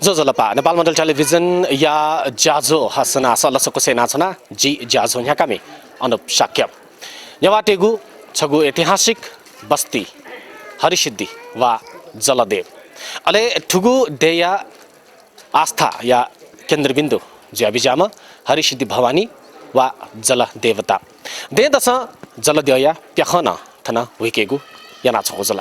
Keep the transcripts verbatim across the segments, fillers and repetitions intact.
ज्वजलपा, नेपाल मण्डल टेलिभिजनया ज्याझ्वः हसना सलसकुसे यानाच्वना, जि ज्याझ्वः न्ह्याकामि अनुप शाक्य। नेवाःतय्गु छगू ऐतिहासिक बस्ती हरिसिद्धि वा जलदेव। अले थुगु देय्या आस्थाया केन्द्रबिन्दु जुयाबिज्याःम्ह हरिसिद्धि भवानी वा जलदेवता। दँय्दसं जलद्यःया प्याखं नं थन हुइकेगु यानाछ्वःगु जुल।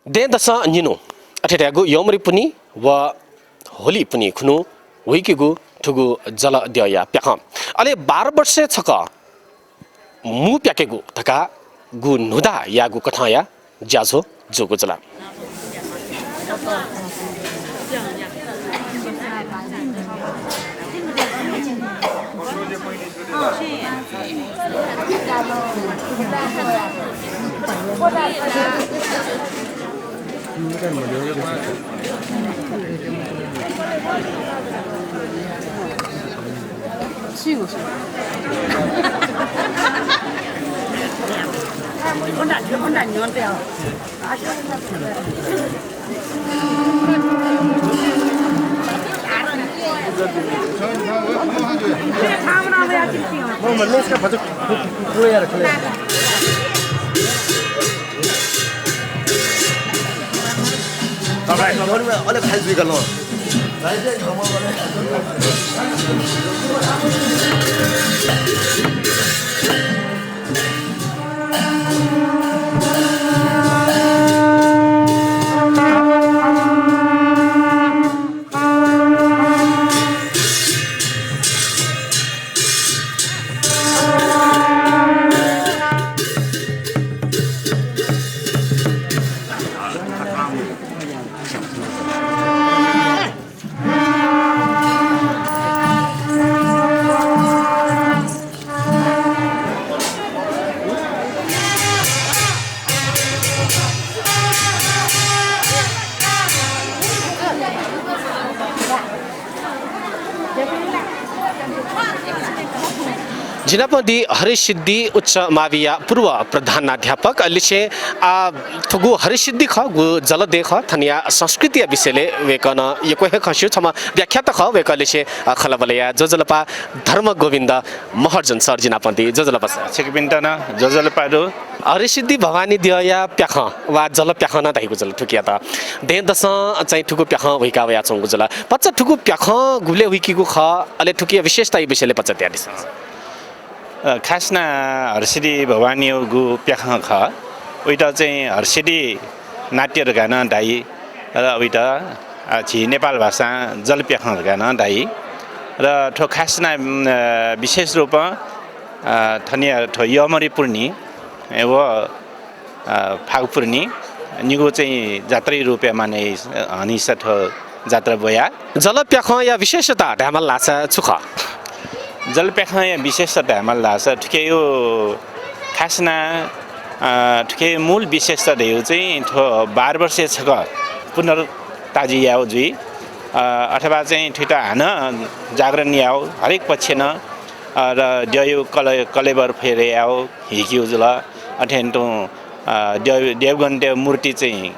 दँय्दसं निन्हु अथे धयागु यःमरि पुन्हि व होली पुन्हि खुन्हु हुइकेगु थुगु जलद्यःया प्याखं। अले बाह्र वर्षय् छकः मू प्याकेगु धकाः गु न्हुदा याःगु कथंया ज्याझ्वः जूगु जुल। जि नाप दी हरिसिद्धि उच्च माविया पूर्व प्रधानाध्यापक लिसें, आ, थुगु हरिसिद्धि खः, गु जलदेय् खः, थनया संस्कृतिया विषयलय् वय्कलं यक्व हे खँ स्यू। छम्ह व्याख्याता खः वय्कः लिसें, आ, खँल्हाबल्हा याये। ज्वजलपा धर्मगोविन्द महर्जन सर जि नाप दी। ज्वजलपा सर। छिकपिन्त नं ज्वजलपा दु। हरिसिद्धि भवानी द्यःया प्याखं वा जल प्याखं नं धाइगु जुल थुकियात। दँय्दसं चाहिँ थुगु प्याखं हुइका वयाच्वंगु जुल। भचा थुगु प्याखं गुबलय् हुइकीगु खः, अले थुकिया विशेषताया विषयलय् भचा धयादिसँ। अ, खास यानाः हरिसिद्धि भवानीयागु प्याखं खः। उइत चाहिँ हरिसिद्धि नाट्य धकाः नं धाइ। र उइत, अ, झी नेपाल भाषां जल प्याखं धकाः नं धाइ। र थ्व खास यानाः, उम्, अ, विशेष रूपं, अ, थनया थ्व यःमरि पूर्णि, ए, व, अ, फागु पूर्णि निगू चाहिँ जात्राया रूपय् माने, अ, हनेसा थ्व जात्रा ब्वया। जल प्याखंया विशेषता धायेमाल धाःसा छु खः? जल प्याखंया विशेषता धायेमाल धाःसा थुकिया खास यानाः, अ, थुकिया मूल विशेषता धयागु चाहिँ थ्व बाह्र वर्षय् छकः पुनर्ताजी यायेगु जुइ, अ, अथवा चाहिँ थुइत हानं जागरण यायेगु हरेक पक्षय् नं, अ, र द्यःयागु कले-, कलेबर फय् यायेगु हिकिउ जुल। अथें तुं, अ, देव-, देवगणतय् मूर्ति चाहिँ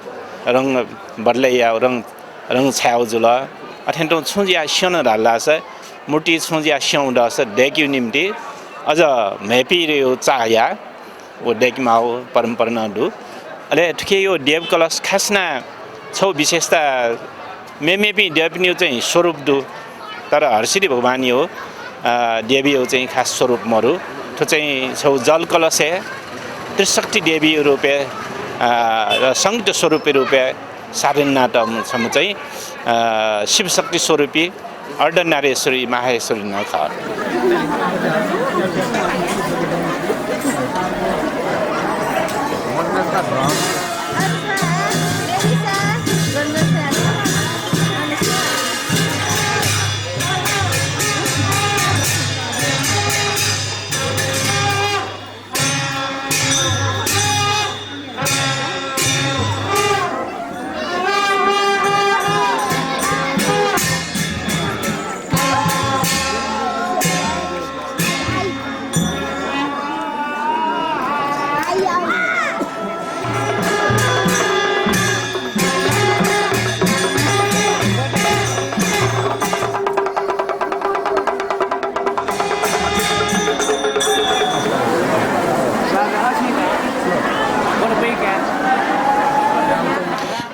रंग बदलय् यायेगु, रंग, रंग छायेगु जुल। अथें तुं छुं जुयाः स्यन धाल धाःसा, मूर्ति छुं जुयाः स्यं धाःसा दय्केगु निंतिं अझ म्हय्पिं रे चाःया व दय्के माःगु परम्परा नं दु। अले थुकिया देव कलश खास यानाः छगू विशेषता मेमेपिं द्यःपिनिगु चाहिँ स्वरूप दु, तर हरिसिद्धि भवानीयागु अ, देवीया चाहिँ खास स्वरूप मरु। थ्व चाहिँ छगू जलकलशय् त्रिशक्ति देवी रूपय्, अ, र संयुक्त स्वरूपी रूपय् साधना यानातःम्ह छम्ह चाहिँ, अ, शिवशक्ति स्वरूपी अर्धनारीश्वरी माहेश्वरी नं खः।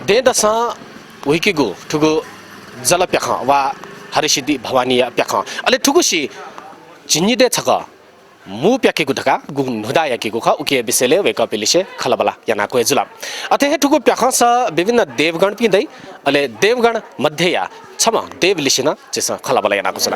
दँय्‌दसं हुइकीगु थुगु जलप्याखं वा हरिसिद्धि भवानीया प्याखं, अले थुगुसी झिंनिदँय् छकः मू प्याकेगु धकाः गु न्हुदा याकेगु खः, उकिया विषयलय् वय्‌कःपिंलिसे खँल्हाबल्हा यानाक्वय् जुल। अथे हे थुगु प्याखंस विभिन्न देवगणपिं दइ, अले देवगण मध्यया छम्ह देवलिसे नं झीसं खँल्हाबल्हा यानाक्वय् जुल।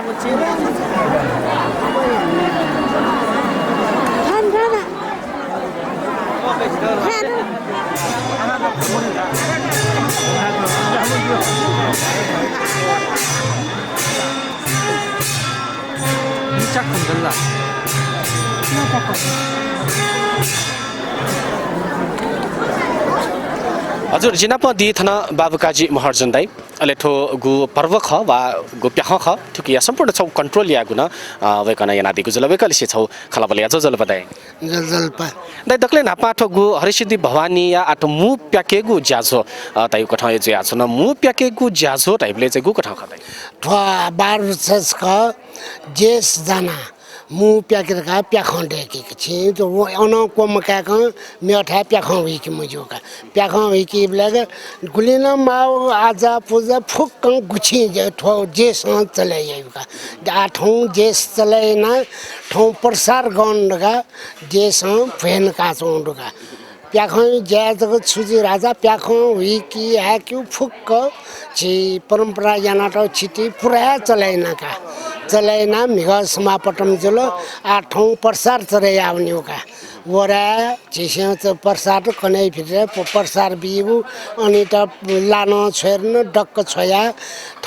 हजुर, जि नाप दी थन बाबुकाजी महर्जन दाइ। अले थ्व गु पर्व खः वा गु प्याखं खः, थुकिया सम्पूर्ण छगू control यायेगु नं, अ, वय्‌कलं यानादीगु जुल। वय्‌कःलिसे छगू खँल्हाबल्हा याये ज्वजलपा दाइ। ज्वजलपा। दाइ, दकलय् न्हापां थ्व गु हरिसिद्धि भवानीया आः थ्व मू प्याकेगु ज्याझ्वः, अ, तयेगु कथं हे जुयाच्वन। मू प्याकेगु ज्याझ्वः धाइबलय् चाहिँ गु कथं खः दाइ? थ्व बाह्र वर्ष छकः जेस जानाः मू प्याके धकाः प्याखं दय्‌कीगु खः। अनं क्वम्ह काय्‌कं मेथाय् प्याखं हुइके मज्यू का। प्याखं हुइकीबलय् गुलि नं माःगु आजा पुजा फुक्कं गुछिं जे-, थ्व जेसं चले याइगु का। आः थौं जेस चले यानाः थौं प्रसार गन धकाः जेसं भ्वय् नकाच्वंगु दु का। प्याखं ज्या जक छु जुइ धाःसा प्याखं हुइकी हाय्‌कीगु फुक्क झी परम्परा यानातःगु छिति पुरा हे चले याना का। चले यानाः म्हिगः समापतम जुल। आः थौं प्रसार चले याःवनीगु का। वराय् झीसं च-, प्रसाद कन्हय् भित्र प-, प्रसाद बीगु, अनित ला नं छ्वये धुन, दक्व छ्वयाः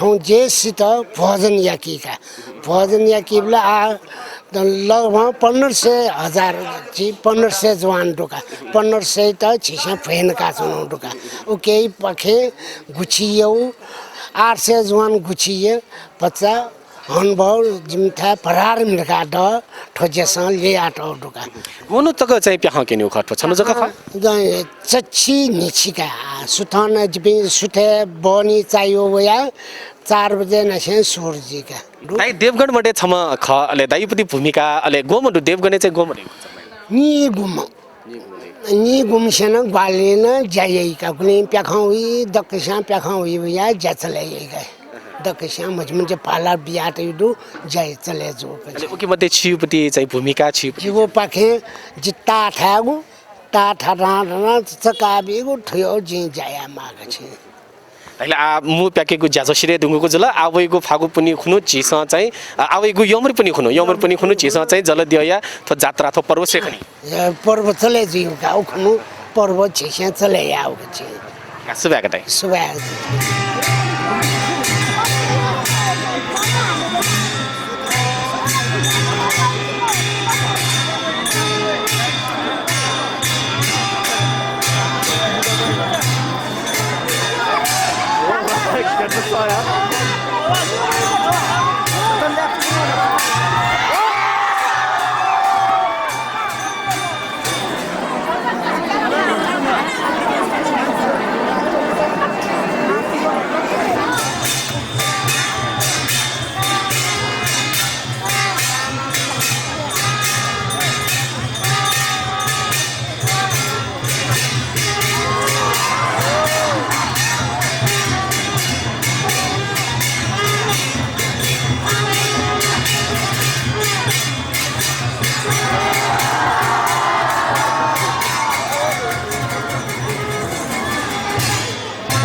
थौं जेसित भोजन याकी का। भोजन याकीबलय् आः लगभग पन्ध्र सय हजार, झी पन्ध्र सय जुवान दु का। पन्ध्र सयत झीसं भ्वय् नकाच्वनागु दु का। उकिपाखें गुछिया, आठ सय जुवान गुछिया भचा हनेबहःगु जिमिथाय् भरार मिलका द थ्व जेसं ल्ययातःगु दु का। गन तक चाहिँ प्याखं क्यनीगु खः, थ्व छन्हु जक खः? अँ, चच्छि न्हिछि का। सुथं नं जिपिं सुथय् बहनी चायाः वया चार बजे नासें सुरु जुइ का। दाइ, देवगण मध्ये छम्ह खः, अले दाइयापति भूमिका, अले ग्वम्ह दु देवगणय् चाहिँ ग्वम्ह दु? निगूम्ह। निगूम्ह। निगूम्हसें नं ग्वाहालि यानाः ज्या याइ का। गुलिं प्याखं हुइ, दक्वस्यां प्याखं हुइ हुयाः ज्या चले याइ का। दक्वस्यां मझि मझि भाला बियातयागु दु, ज्या चले जू का। अले उकी मध्ये छिपति चाहिँ भूमिका छिपति? जिगुपाखें जि ताःथाय्‌गु, ताःथानाः चकाः बीगु थ्व जिं ज्या यायेमाः का छि। अले आः मू प्याकेगु ज्याझ्वः सिधये धुंकूगु जुल। आः वइगु फागुपुन्हि खुन्हु झीसं चाहिँ, अ, आः वइगु यमरपुन्हि खुन्हु, यमरपुन्हि खुन्हु झीसं चाहिँ जलद्यःया थ्व जात्रा, थ्व पर्व स्वये खनी। ए, पर्व चले जुइगु का, उखुन्हु पर्व झीसं चले याःगु का झी। सुभाय् का दाइ। सुभाय्।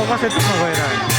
What's it gonna go around?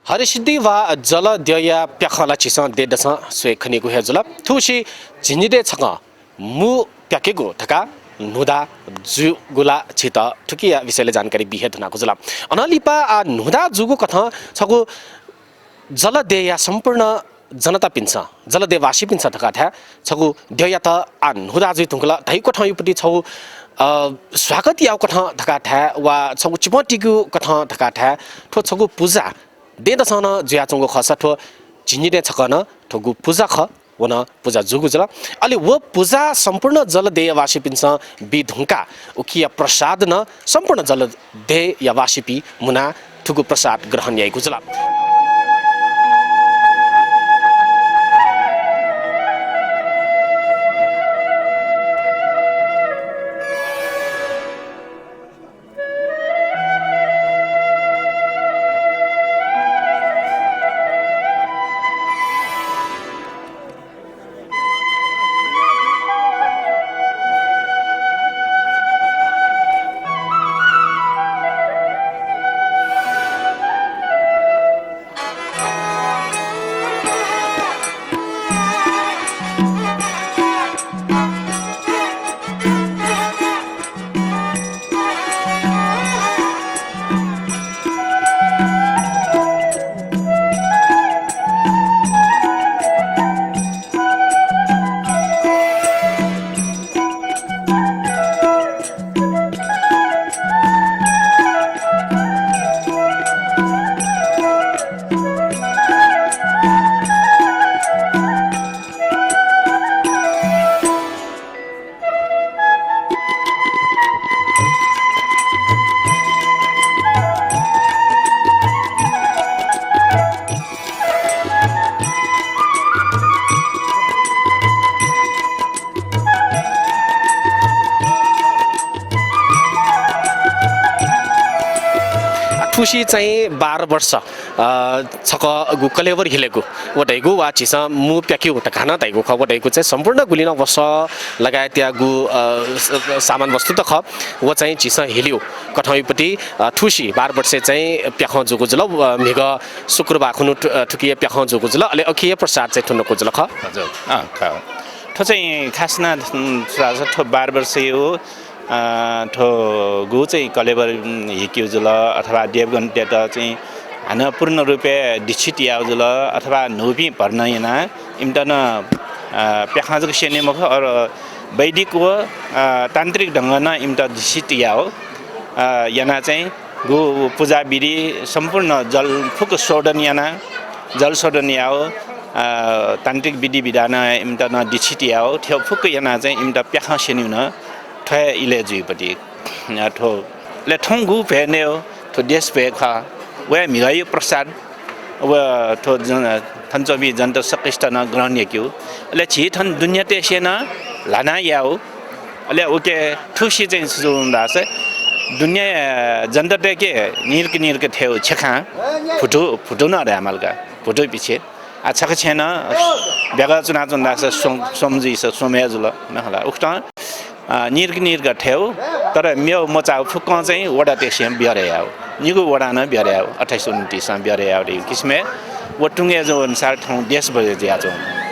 Harisiddhi वा जलदेयया प्याखं ला झीसं दँय्‌दसं स्वये खनीगु हे जुल। थुसी झिंनिदँय् छकः मू प्याकेगु धकाः न्हूदँ जूगु ला झीत थुकिया विषयलय् जानकारी बी हे धुनागु जुल। अनं लिपा आः न्हूदँ जूगु कथं छगू जलदेयया सम्पूर्ण जनतापिन्सं, जलदेयवासीपिन्सं धकाः धाये, छगू देययात आः न्हूदँ जुइ धुंकल धइगु कथं युपति छगू, अ, स्वागत याःगु कथं धकाः धाये वा छगू चिपं तिगु कथं धकाः धाये, थ्व छगू पुजा दँय्‌दसं नं जुयाच्वंगु खःसा थ्व झिंनिदँय् छकः नं थुगु पुजा खः। व नं पुजा जूगु जुल। अले व पुजा सम्पूर्ण जलदेयवासीपिन्सं बी धुंकाः उकिया प्रसाद नं सम्पूर्ण जलदेयवासीपिं मुनाः थुगु प्रसाद ग्रहण याइगु जुल। थुसी चाहिँ बाह्र वर्ष, अ, छकः गु कलेवर हिलेगु व धइगु वा झीसं मू प्याकेगु धकाः नं धइगु खः। व धइगु चाहिँ सम्पूर्ण गुलिं नं वसः लगायतया गु, अ, स-, सामान वस्तु त खः, व चाहिँ झीसं हिलेगु कथं वइपति, अ, थुसी बाह्र वर्षय् चाहिँ प्याखं जूगु जुल, अ, म्हिगः शुक्रबार खुन्हु थु-, अ, थुकिया प्याखं जूगु जुल, अले अकिया प्रसाद चाहिँ थ्व नकूगु जुल खः। हजुर, अँ, खः। थ्व चाहिँ खास नं, उम्, थ्व बाह्र वर्षया, अ, थ्व गु चाहिँ कलेवर, उम्, हिकेगु जुल अथवा देवगणतय्त चाहिँ हानं पूर्ण रूपय् दीक्षित याःगु जुल अथवा न्हूपिं भर्ना यानाः इमित नं, अ, प्याखं जक स्यने मखु, अरू वैदिक व, अ, तान्त्रिक ढंगं नं इमित दीक्षित याःगु, अ, यानाः चाहिँ गु पूजा विधि सम्पूर्ण जल फुक्क शोधन यानाः, जल शोधन याःगु, अ, तान्त्रिक विधि विधानं इमित नं दीक्षित याःगु, थ्व फुक्क यानाः चाहिँ इमित प्याखं स्यनेगु नं थ्व हे इलय् जुइपति। अ, थ्व, अले थौं गु भ्वय् नयेगु, थ्व देश भ्वय् खः। व हे म्हिगःया प्रसाद, व थ्व जन-, थन च्वंपिं जनत सकसितं नं ग्रहण याकेगु। अले झी थन दुनियाँतय्सं नं ल्हानाः याःगु। अले उकी थुसी चाहिँ छु जुल धाःसा दुनियाँया जनततय्के निरक निरक थ्यंगु छेँखां भुतू, भुतू नं धायेमाल का, भुतू पिछे। आ, छकः छेँनं ब्यागः च्वनाच्वन धाःसा स्वं, स्वंम्ह जुइसा स्वम्ह हे जुल, नखला। उकथं, अ, निरक निरक थ्यंगु, तर मेगु मचाःगु फुक्कं चाहिँ वडातय्सं ब्यवहार याःगु। निगू वडां नं ब्यवहार याःगु, अट्ठाइस उन्तिसं ब्यवहार याःगु धइगु किसिमय् व तुंगय् जू अनुसार थौं देश भ्वय् जुयाच्वंगु।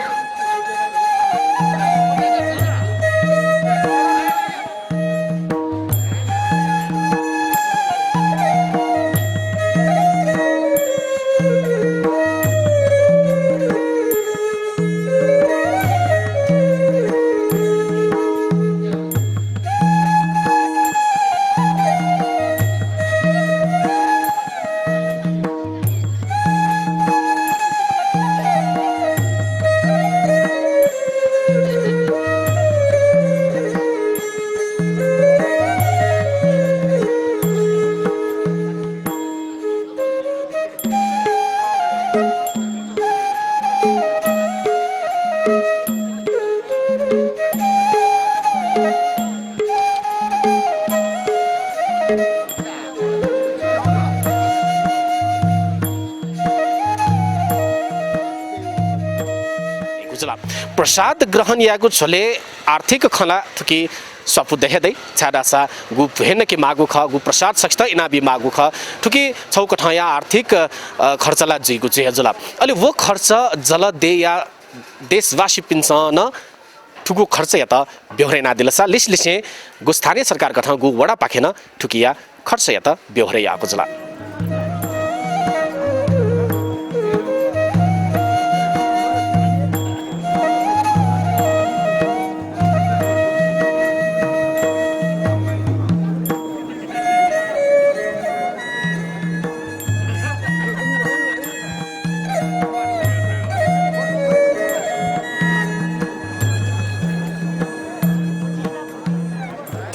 गुजला प्रसाद ग्रहण यायेगु झ्वलय् आर्थिक खँ ला थुकी स्वापू दये हे दइ, छाय्धाःसा गु भ्वय् नके माःगु खः, गु प्रसाद सकसितं इनाबी माःगु खः, थुकी छगू कथंया आर्थिक, अ, खर्च ला जुइगु जुइ हे जुल। अले व खर्च जलदेय्या देशवासीपिन्सं नं थुगु खर्चयात ब्यवहार यानादिलसा लिसलिसें गु स्थानीय सरकार कथं गु वडापाखें नं थुकिया खर्चयात ब्यवहार याःगु जुल।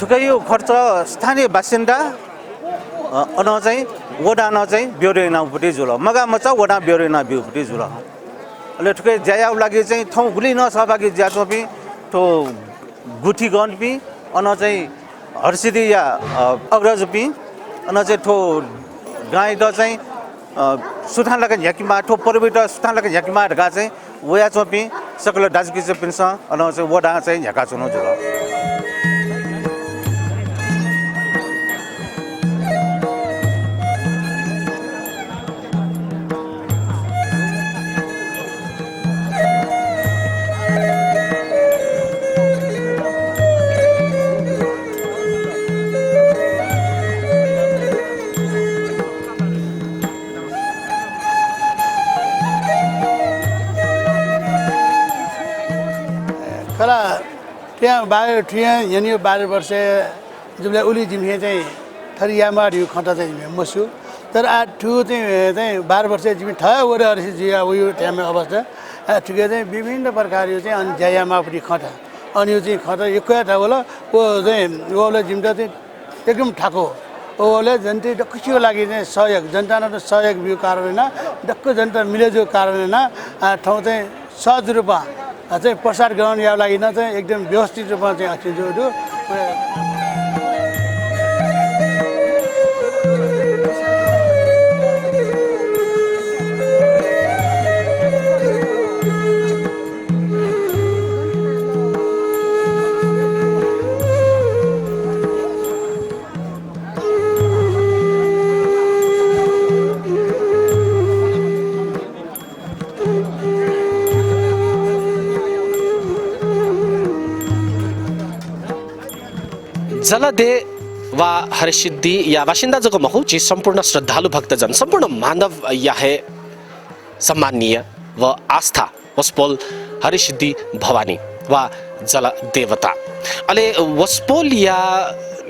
थुकिया खर्च स्थानीय बासिन्दा, अ, अनं चाहिँ वडां नं चाहिँ ब्यवहार यानाब्यूगु जुल। मगाः मचा वडां ब्यवहार यानाब्यूगु जुल। अले थुकिया ज्या यायेगु लागि चाहिँ थौं गुलि नं सहभागी जुयाच्वंपिं थ्व गुथिगणपिं, अनं चाहिँ हरसिद्धिया, अ, अग्रजपिं, अनं चाहिँ थ्व गांयात चाहिँ, अ, सुथां लाक न्ह्याकेमाः, थ्व पर्वयात सुथां लाक न्ह्याकेमाः धकाः चाहिँ वयाच्वंपिं सकल दाजुकिजापिन्सं अनं चाहिँ वडां चाहिँ न्ह्याकाच्वनागु जुल। खला, थुया बारे, थुया न्ह्यःने बाह्र वर्ष जूबलय् उलि जिमिसं चाहिँ थथे यायेमाः धइगु खँत चाहिँ जिमिसं मस्यू। तर आः थुगु चाहिँ, चाहिँ बाह्र वर्ष जिमि थः वडा अध्यक्ष जुया वइगु time-य् अवस्था, आः थुके चाहिँ विभिन्न प्रकारया चाहिँ अन ज्या यायेमाःगु खँत, अन यो चाहिँ खँत यक्व हे थाय् वल। व चाहिँ वःबलय् जिमित चाहिँ एकदम थाकु। वःबलय् जनताया दक्वसिया लागि चाहिँ सहयोग, जनतां नं सहयोग ब्यूगु कारणं यानाः, दक्व जनता मिले जूगु कारणं यानाः, आः थौं चाहिँ सहज रूपं, अ, चाहिँ प्रसाद ग्रहण यायेगु लागि नं चाहिँ एकदम व्यवस्थित रूपं चाहिँ अथे जुयाच्वंगु दु। जलदेव वा हरिसिद्धिया बासिन्दा जक मखु, झी सम्पूर्ण श्रद्धालु भक्तजन, सम्पूर्ण मानवया हे सम्माननीय व आस्था वसपोल हरिसिद्धि भवानी वा जलदेवता। अले वसपोलया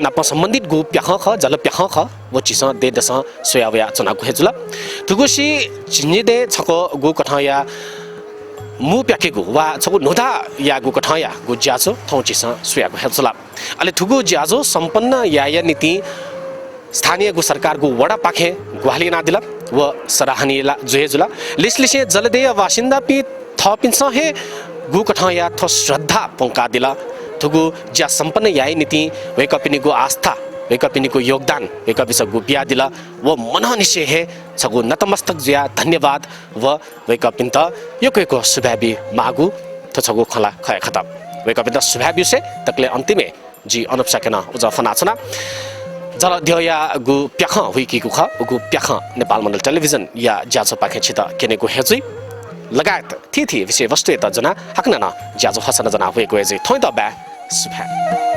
नाप सम्बन्धित गु प्याखं खः, जलप्याखं खः, व झीसं दँय्‌दसं स्वया वया च्वनागु हे जुल। थुगुसी झिंनिदँय् छकः गु कथंया मू प्याकेगु वा छकू न्हूदँया गु कथंया गु ज्याझ्वः थौं झीसं स्वयागु हे जुल। अले थुगु ज्याझ्वः सम्पन्न यायेया निंतिं स्थानीय गु सरकारगु वडापाखें ग्वाहालि यानादिल व सराहनीय ला जुया जुल। लिसलिसें जलदेव बासिन्दापिं थःपिन्सं हे गु कथंया थ्व श्रद्धा प्वंकादिल। थुगु ज्या सम्पन्न यायेया निंतिं वय्‌कःपिनिगु आस्था, वय्‌कःपिनिगु योगदान, वय्‌कःपिन्सं गु बियादिल व मनंनिसें हे छगू नतमस्तक जुयाः धन्यवाद व वय्‌कःपिन्त यक्व यक्व सुभाय् बी माःगु थ्व छगू खँ ला खः हे खत। वय्‌कःपिन्त सुभाय् ब्यूसे दकलय् अन्तिमय् जि अनुप शाक्यं उजं फ्वनाच्वना। जलदेवया गु प्याखं हुइकीगु खः, उगु प्याखं नेपाल मण्डल टेलिभिजनया ज्याझ्वःपाखें छित क्यनेगु हे जुइ। लगायत थीथी विषयवस्तुयात ज्वनाः हाकनं नं ज्याझ्वः हसना ज्वनाः हुइकेगु हे जुइ। थौंयात बाय्, सुभाय्।